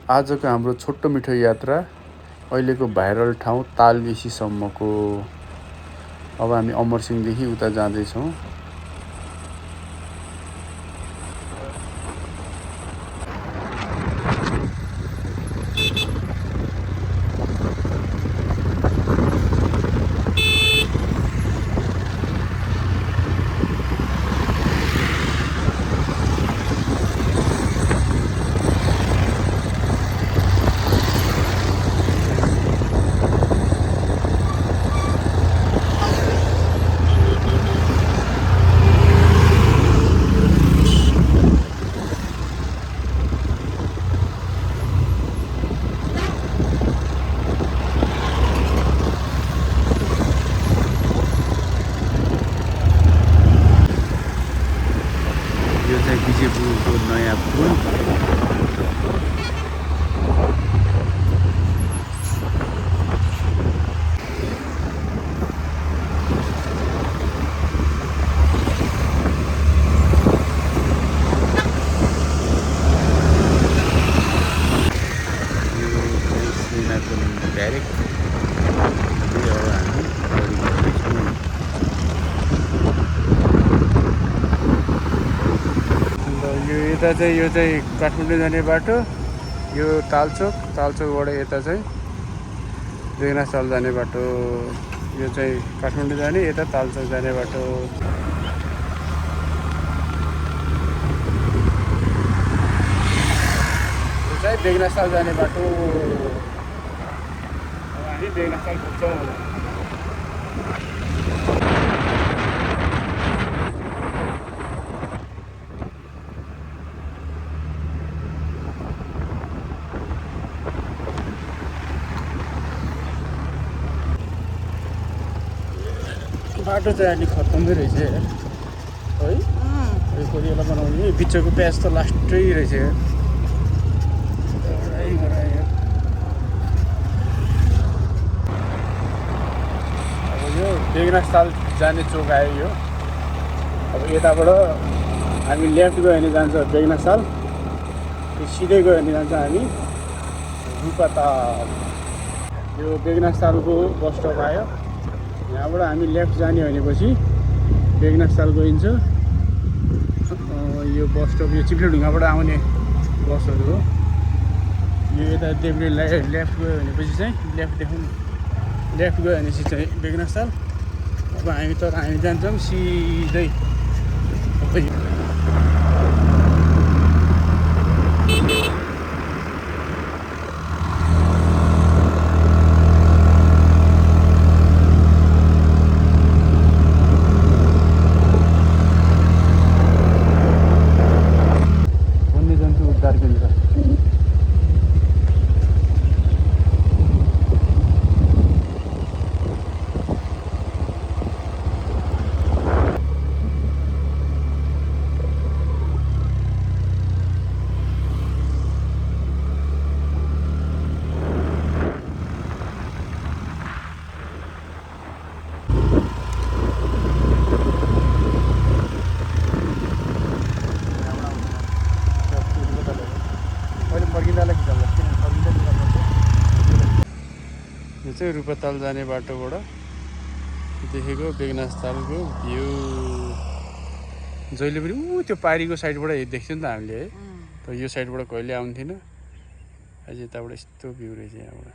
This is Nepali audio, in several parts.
आजको हाम्रो छोटो मिठो यात्रा अहिलेको भाइरल ठाउँ तालबेसीसम्मको। अब हामी अमरसिंहदेखि उता जाँदैछौँ। यो चाहिँ विजयपुरको नयाँ पुल। यो चाहिँ सेनाको ब्यारेक। यो अब हामी अगाडि बढ्दैछौँ। यो चाहिँ काठमाडौँ जाने बाटो। यो तालचोकबाट यता चाहिँ बेगनासताल जाने बाटो। यो चाहिँ काठमाडौँ जाने, यता तालचोक जाने बाटो। यो चाहिँ बेगनासताल जाने बाटो। अब हामी बेगनासताल पुग्छौँ। बाटो चाहिँ अलिक खत्तमै रहेछ है। कोरियाला बनाउने बिचको प्याज त लास्टै रहेछ। अब यो बेगनासताल जाने चोक आयो यो। अब यताबाट हामी लेफ्ट गयो भने जान्छ बेगनासताल, सिधै गयो भने जान्छ हामी रूपाताल। यो बेगनासतालको बस स्टप आयो। यहाँबाट हामी लेफ्ट जाने भनेपछि बेगनासताल गइन्छ। यो बस स्टप यो चिप्लेढुङ्गाबाट आउने बसहरू हो। यो यता देब्रे लेफ्ट गयो भनेपछि चाहिँ लेफ्ट गयो भनेपछि चाहिँ बेगनासताल। अब हामी जान्छौँ सिधै। यो चाहिँ रूपाताल जाने बाटोबाट देखेको बेगनासतालको भ्यू। जहिले पनि त्यो पारीको साइडबाट देख्थ्यो नि त हामीले है। तर यो साइडबाट कहिले आउँथेन। अझै यताबाट यस्तो भ्यू रहेछ यहाँबाट।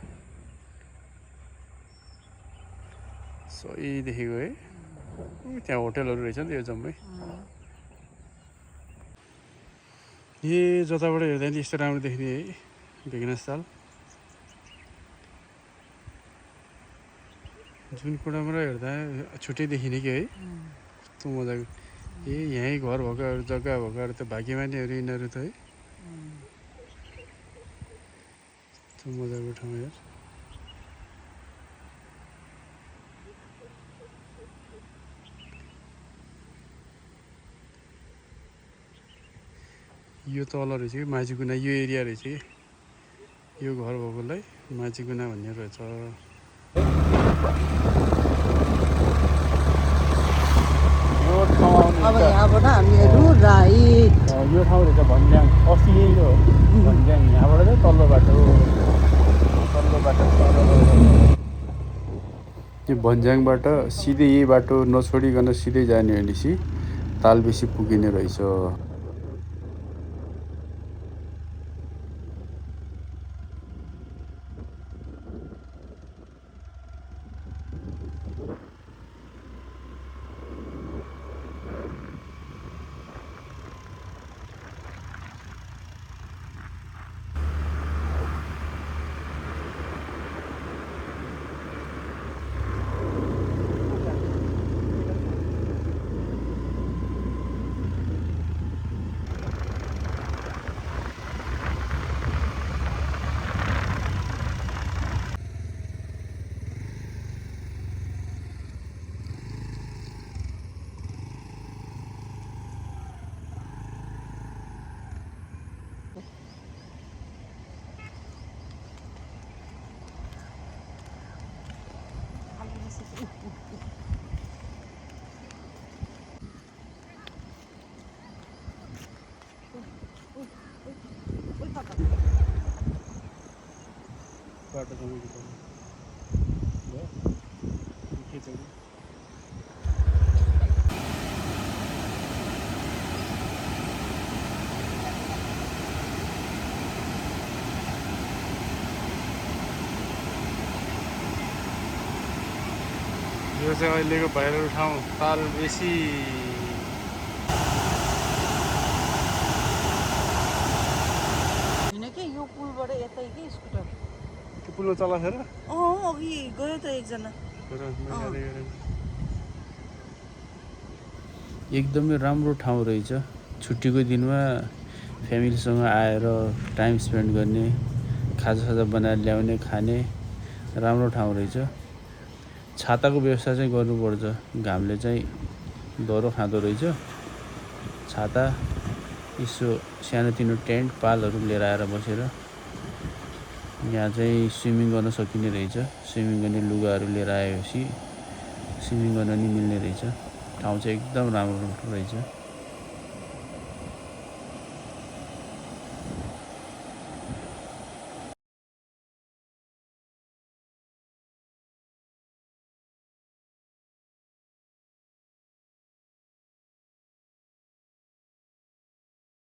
सही देखेको है। त्यहाँ होटलहरू रहेछ नि त यो जम्मै। जताबाट हेर्दा नि यस्तो राम्रो देख्ने है बेगनासताल। जुन कुराबाट हेर्दा छुट्टै देखिने कि है। कस्तो मजाको। यहीँ घर भएकोहरू जग्गा भएकोहरू त भाग्यमानीहरू यिनीहरू त है। कस्तो मजाको ठाउँ यार। यो तल रहेछ कि माझीगुना, यो एरिया रहेछ कि। यो घर भएकोलाई माझीगुना भन्ने रहेछ। अब यहाँबाट हामीहरू राइट यो ठाउँ रहेछ भन्ज्याङ। अस्ति यही हो भन्ज्याङ। यहाँबाट चाहिँ तल्लो बाटो यो भन्ज्याङबाट सिधै यही बाटो नछोडिकन सिधै जाने भनेपछि तालबेसी पुगिने रहेछ। बाटो यो चाहिँ अहिलेको भाइरल ठाउँ तालबेसी। यो पुलबाट यतै के स्कुटर त्यो पुलमा चलाखेर अघि गयो त एकजना। एकदमै राम्रो ठाउँ रहेछ। छुट्टीको दिनमा फ्यामिलीसँग आएर टाइम स्पेन्ड गर्ने, खाजासाजा बनाएर ल्याउने, खाने राम्रो ठाउँ रहेछ। छाताको व्यवस्था चाहिँ गर्नुपर्छ, घामले चाहिँ डह्रो खाँदो रहेछ। छाता, यसो सानोतिनो टेन्ट पालहरू लिएर आएर बसेर यहाँ चाहिँ स्विमिङ गर्न सकिने रहेछ। स्विमिङ गर्ने लुगाहरू लिएर आएपछि स्विमिङ गर्न नि मिल्ने रहेछ। ठाउँ चाहिँ एकदम राम्रो रहेछ।